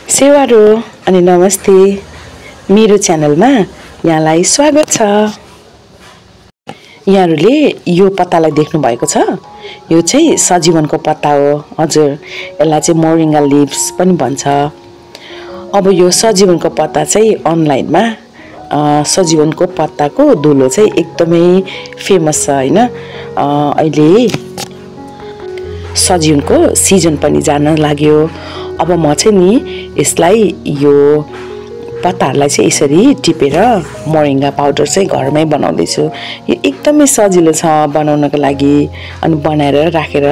सेवारो अनि नमस्ते मेरो च्यानलमा यहाँलाई स्वागत छ। यहाँहरूले यो पत्तालाई देख्नु भएको छ, यो चाहिँ सजीवनको पत्ता हो। हजुर, यसलाई चाहिँ मोरिङ्गा लिभ्स पनि भन्छ। अब यो सजीवनको पत्ता चाहिँ अनलाइनमा सजीवनको पत्ताको धुलो चाहिँ एकदमै फेमस छ हैन। अहिले सजीवनको सिजन पनि जान लाग्यो। अब म चाहिँ नि यसलाई यो पत्ताहरूलाई चाहिँ यसरी टिपेर मोरिङ्गा पाउडर चाहिँ घरमै बनाउँदैछु। यो एकदमै सजिलो छ बनाउनको लागि, अनि बनाएर राखेर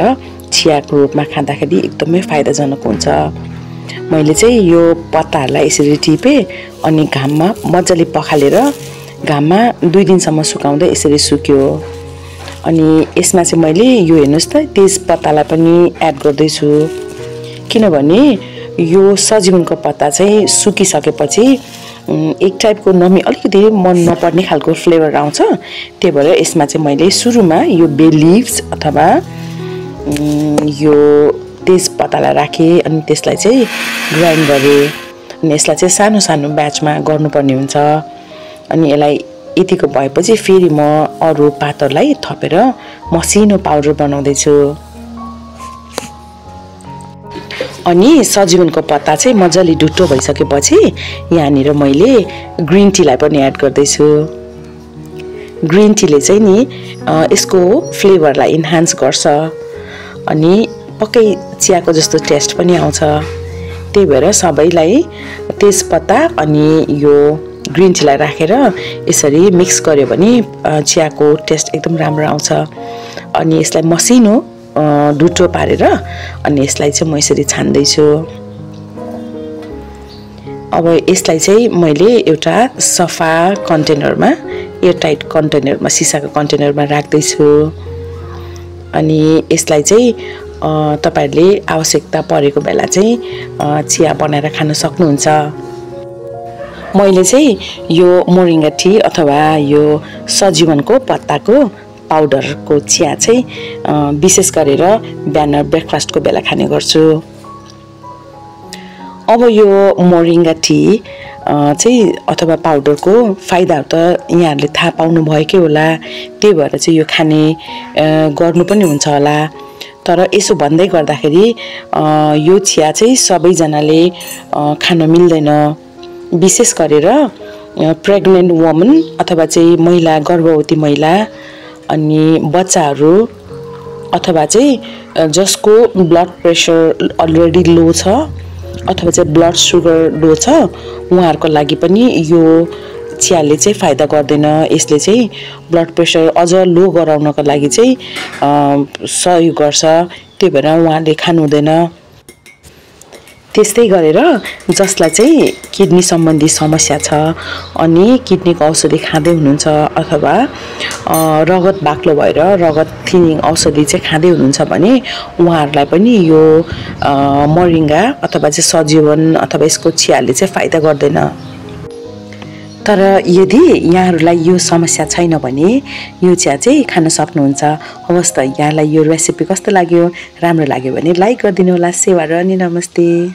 चियाको रूपमा खाँदाखेरि एकदमै फाइदाजनक हुन्छ। मैले चाहिँ यो पत्ताहरूलाई यसरी टिपेँ अनि घाममा मजाले पखालेर घाममा 2 दिनसम्म सुकाउँदै यसरी सुक्यो। अनि यसमा चाहिँ मैले यो हेर्नुस् त तेजपत्तालाई पनि एड गर्दैछु, किनभने यो सजीवनको पत्ता चाहिँ सुकिसकेपछि एक टाइपको अलिकति मन नपर्ने खालको फ्लेभर आउँछ। त्यही भएर यसमा चाहिँ मैले सुरुमा यो बे लिभ्स अथवा यो तेजपत्तालाई राखेँ अनि त्यसलाई चाहिँ ग्राइन्ड गरेँ। अनि यसलाई चाहिँ सानो सानो ब्याचमा गर्नुपर्ने हुन्छ। अनि यसलाई यतिको भएपछि फेरि म अरू पातहरूलाई थपेर मसिनो पाउडर बनाउँदैछु। अनि सजीवनको पत्ता चाहिँ मजाले डुट्टो भइसकेपछि यहाँनिर मैले ग्रिन टीलाई पनि एड गर्दैछु। ग्रिन टीले चाहिँ नि यसको फ्लेभरलाई इन्हान्स गर्छ अनि पक्कै चियाको जस्तो टेस्ट पनि आउँछ। त्यही भएर सबैलाई तेजपत्ता अनि यो ग्रिन टीलाई राखेर यसरी मिक्स गर्यो भने चियाको टेस्ट एकदम राम्रो आउँछ। अनि यसलाई मसिनो डुटो पारेर अनि यसलाई चाहिँ म यसरी छान्दैछु। अब यसलाई चाहिँ मैले एउटा सफा कन्टेनरमा, एयरटाइट कन्टेनरमा, सिसाको कन्टेनरमा राख्दैछु। अनि यसलाई चाहिँ तपाईहरुले आवश्यकता परेको बेला चाहिँ चिया बनाएर खान सक्नुहुन्छ। मैले चाहिँ यो मोरिङ्गा टी अथवा यो सजीवनको पत्ताको पाउडरको चिया चाहिँ विशेष गरेर बिहान ब्रेकफास्टको बेला खाने गर्छु। अब यो मोरिङ्गा टी चाहिँ अथवा पाउडरको फाइदाहरू त यहाँहरूले थाहा पाउनु भएकै होला, त्यही भएर चाहिँ यो खाने गर्नु पनि हुन्छ होला। तर यसो भन्दै गर्दाखेरि यो चिया चाहिँ सबैजनाले खान मिल्दैन। विशेष गरेर प्रेग्नेन्ट वुमन अथवा चाहिँ महिला, गर्भवती महिला अनि बच्चाहरू अथवा चाहिँ जसको ब्लड प्रेसर अलरेडी लो छ अथवा चाहिँ ब्लड सुगर लो छ, उहाँहरूको लागि पनि यो चियाले चाहिँ फाइदा गर्दैन। यसले चाहिँ ब्लड प्रेसर अझ लो गराउनको लागि चाहिँ सहयोग गर्छ। त्यही भएर उहाँले खानु हुँदैन। त्यस्तै गरेर जसलाई चाहिँ किडनी सम्बन्धी समस्या छ अनि किडनीको औषधि खाँदै हुनुहुन्छ अथवा रगत बाक्लो भएर रगत थिनिङ औषधि चाहिँ खाँदै हुनुहुन्छ भने उहाँहरूलाई पनि यो मोरिङ्गा अथवा चाहिँ सजीवन अथवा यसको चियाले चाहिँ फाइदा गर्दैन। तर यदि यहाँहरूलाई यो समस्या छैन भने यो चिया चाहिँ खान सक्नुहुन्छ। हवस् त, यहाँलाई यो रेसिपी कस्तो लाग्यो? राम्रो लाग्यो भने लाइक गरिदिनु होला। सेवा र अनि नमस्ते।